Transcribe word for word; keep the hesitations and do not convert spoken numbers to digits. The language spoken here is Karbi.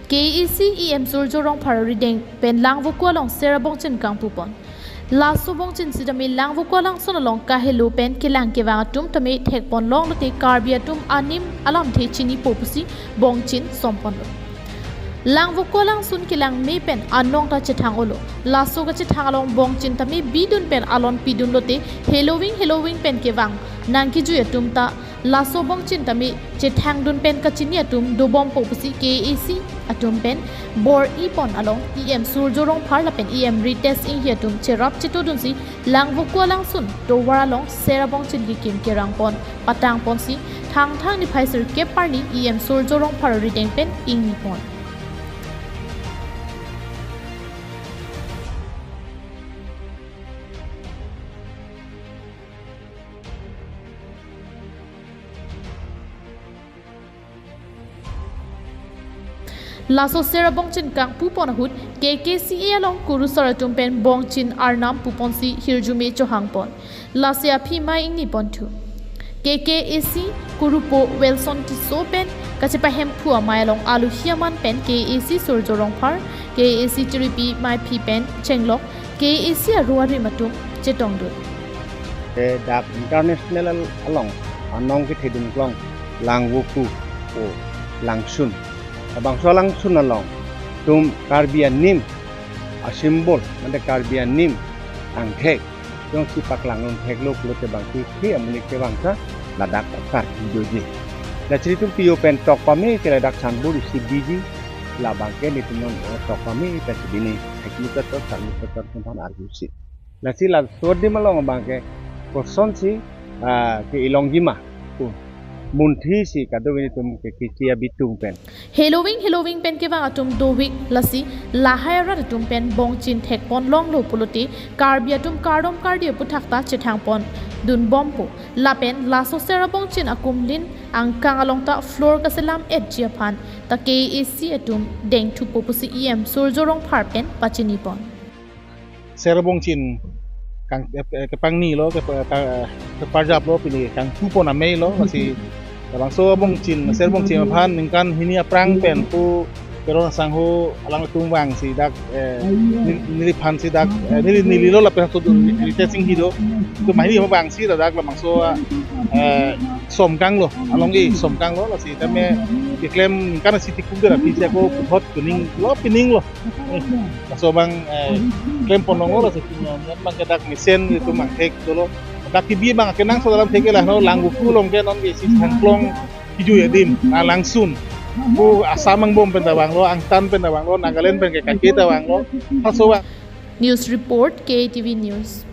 K A A C E M Surjo Rongphar arideng pen Langvoku along Sera Bongchin kangpupon. Laso bongchin sitame Langvoku alangsun along kahelo pen kelang kevang atum tame thekpon longlote Karbi atum anim alamthe chinipo pusi bongchin somponlo. Langvoku alangsun kelang me pen anong ta chethang-olo. Laso kachethang along bongchin tame bidun pen alon pidunlote heloving heloving pen kevang nangkejui atum ta laso bongchin tame chethangdun pen kachini atum dobompo pusi K A A C atum pen bor-ipon along E M Surjo Rongphar lapen E M Ritesh Enghi atum cherap chetodunsi Langvoku alangsun tovar along Sera Bongchin kekim kerangpon patangponsi Thangthang niphai sirkep arni E M Surjo Rongphar arideng pen ingnipon. Laso Sera Bongchin kangpupon ahut K K C A along kurusar atum pen bongchin arnam puponsi hirjume chohangpon. Lasi aphi mai ingnipon thu. K K A C kurupo Wilson Tisso pen kachepahemphu amei along alohi aman pen K A A C Surjo Rongphar, K A A C chiripi maiphi pen chenglok, K A A C aru arim atum chetongdun. Te dak international al-, along anong kethedun klong Langvoku o langsun. Labangso langsun along tum Karbi anim a-symbol, mate Karbi anim angthek jongsi paklang longtheklo pulote bangsi khi amonit kevang ta ladak akar doji. La chiri tum piyo pen tok pame ke ladak sanbur isi biji, labang ke nelitum non, eh, tok pame pen si bini, thekmi totor, sarmi totor tum aphan arjusi. Lasi laso adim along abang ke kosonsi, ah, ke-ilongji ma pu munthisi kadokave nelitum ke kichi abitung pen. Heloving heloving pen kevang atum dovik lasi lahai arat atum pen bongchin thekpon longlo pulote Karbi atum kardom kardi aputhak ta chethangpon dunbompo. Lapen laso Sera Bongchin akumlin angkang along ta floor kaselam-etji aphan ta K A A C atum dengthupo pusi E M Surjo Rongphar pen pachinipon. Sera Bongchin kang, eh, eh, kepangnilo, kepa-, ka-, eh, keparjaplo, pini kangpupon ameilo, lasi labangso bongchin, Sera Bongchin aphan ningkan hini aphrang pen pu Teron asangho alangtum vangsi dak, eh, neli, neliphan si dak, eh, neli, nelilo lapen so Ritesh Enghi do. Itum hini vangsi dak labangso, eh, somkanglo, along e somkanglo, lasi tame keklem ningkan isi tikum dera pisi ako puthot kuninglo, pininglo. Eh, laso abang, eh, klempon longlo, laso abang ke dak mesen itum angthek dolo. Dak kebi abang kenangsot alamthe ke lahelo, Langvoku along ke non ke isi thangklong kejui adim, la langsun. Pu Assam angbong pen ta vanglo, angtan pen ta vanglo, Nagaland pen ke kake ta vanglo. Laso abang. News report, K A T V News.